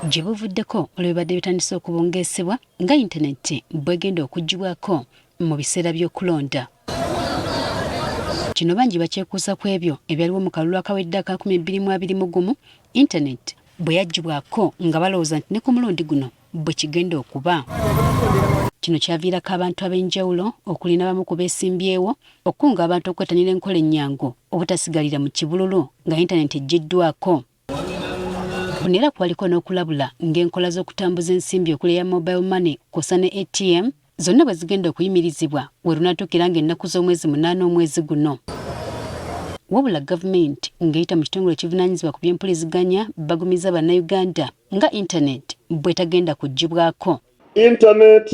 Gye buvuddeko olw'ebibadde bitandise okubungeesebwa nga yintaneti bw'egenda okuggyibwako mu biseera by'okulonda. Kino bangi bakyekuusa ku ebyo ebyaliwo mu kalulu akawedde aka 2021 yintaneti bwe yaggyibwako nga balowooza nti ne ku mulundi guno bwe kigenda okuba. Kino kyaviirako abantu ab'enjawulo okuli n'abamu ku beesimbyewo okukunga abantu okwettanira enkola ennyangu obutasigalira mu kibululu nga yintaneti eggyiddwako. Kuno era kwaliko n'okulabula ng'enkola z'okutambuza ensimbi okuli eya mobile money kw'ossa ne ATM zonna bwe zigenda okuyimirizibwa we lunaatuukira ng'ennaku z'omwezi 8 omwezi guno. Wabula gavumenti ng'eyita mu kitongole ekivunaanyizibwa ku by'empuliziganya bagumizza Bannayuganda nga internet bw'etagenda kuggyibwako. Internet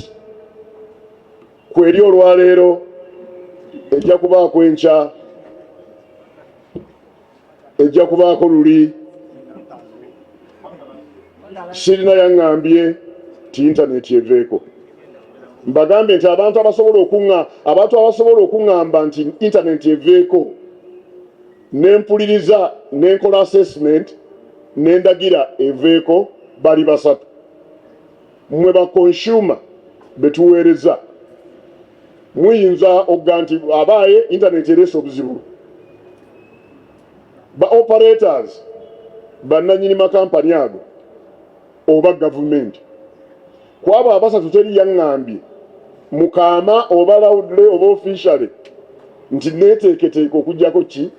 kweri olwaleero, ejja kubaako enkya, ejja kubaako luli. Sirina yaŋŋambye nti internet eveeko. Mbagambye nti abantu abasobola okuŋŋamba nti internet eveeko, nempuliriza, nenkola assessment, nendagira eveeko, bali basatu. Mmwe ba consumer betuweereza muyinza okuga nti abaaye internet ereese obuzibu. Ba operators, bannanyini makampani ago, oba gavumenti. Kwabo abasatu teri yaŋŋambye mukaama oba loudly oba officially nti neeteeketeeka okuggyako ki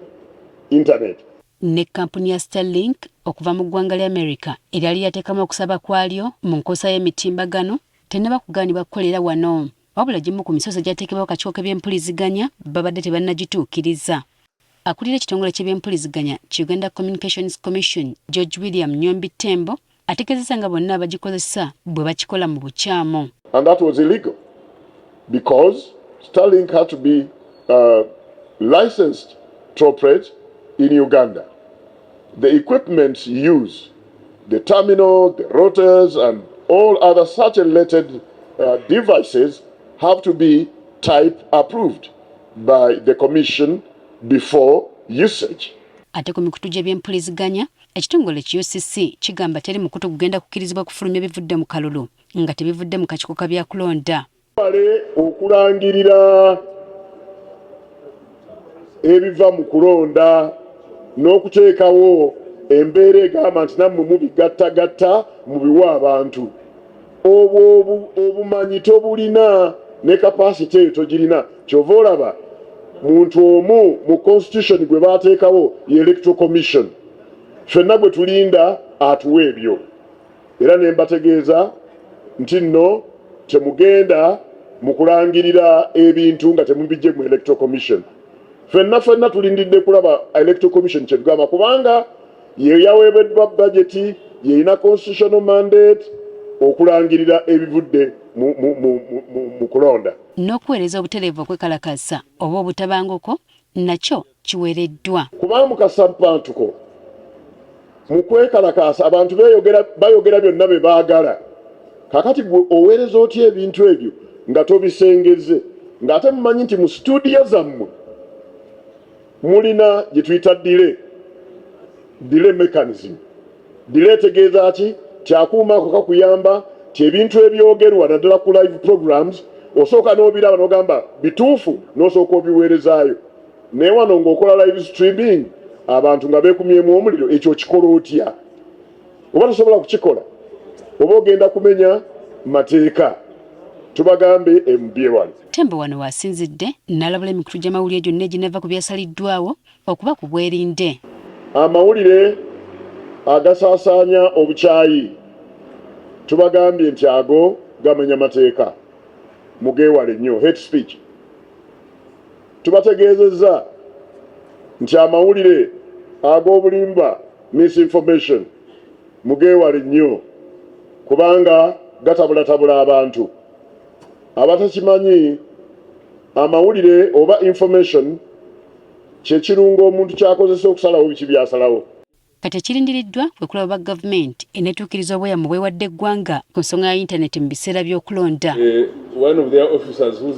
internet. Ne kkampuni ya Starlink okuva mu ggwanga lya America eryali lyateekamu okusaba kwalyo mu nkozesa y'emitimbagano tennaba kugaanibwa kukolera wano, wabula gimu ku misoso egyateekebwawo akakiiko k'ebyempuliziganya babadde tebannagituukiriza. Akulira ekitongole ky'ebyempuliziganya ki Uganda Communications Commission, George William Nyombi Tembo, ategeezezza nga bonna abagikozesa bwe bakikola mu bukyamu. And that was illegal because Starlink had to be licensed to operate in Uganda. The equipment used, the terminal, the routers, and all other such related devices have to be type approved by the commission before usage. Ate ku mikutu gy'ebyempuliziganya, ekitongole ki UCC kigamba teri mukutu gugenda kukkirizibwa kufulumya bivudde mu kalulu nga tebivudde mu kakiiko ka byakulonda. Bale okulangirira ebiva mu kulonda n'okuteekawo embeera egamba nti nammwe mubigattagatta mubiwa abantu, obwo obumanyi tobulina ne capacity eyo togirina. Kyova olaba muntu omu mu constitution gwe bateekawo ye Electoral Commission, ffenna gwe tulinda atuwa ebyo. Era ne mbategeeza nti nno temugenda mu kulangirira ebintu nga temubijje mu Electoral Commission. Ffenna ffenna tulindidde kulaba Electoral Commission kyetugamba, kubanga ye yaweebeddwa budget, yeyina constitutional mandate okulangirira ebivudde mu kulonda. N'okuweereza obutereevu okwekalakasa oba obutabanguko nakyo kiwereddwa. Kubanga mu kasampantuko mu kwekalakaasa abantu bayogera byonna bye baagala. Kakati gwe oweereza otya ebintu ebyo nga tobisengeze, ng'ate mumanyi nti mu situdiyo zammwe mulina gye tuyita delay mechanism? Delay etegeeza ki? Kyakuuma ako kakuyamba ti ebintu ebyogerwa naddala ku live programs osooka n'obiraba n'ogamba bituufu, n'osooka obiweerezaayo. Naye wano ng'okola live streaming, abantu nga beekumyemu omuliro, ekyo okikola otya? Oba tosobola kukikola, oba ogenda kumenya mateeka. Tubagambe emubye wano. Tembo wano waasinzidde n'alabula emikutu gy'amawulire gyonna eginava ku byasaliddwawo okuba ku bwerinde. Amawulire agasaasaanya obukyayi, tubagambye nti ago gamenya mateeka, mugeewale nnyo, hate speech. Tubategeezezza nti amawulire ag'obulimba, misinformation, mugeewale nnyo kubanga gatabulatabula abantu. Abatakimanyi, amawulire oba information kyekirungo omuntu kyakozesa okusalawo biki byasalawo. Kati ekirindiriddwa kwe kulaba oba gavumenti eneetuukiriza obweyamo bwewadde eggwanga ku nsonga ya yintaneti mu biseera by'okulonda. One of their officers who's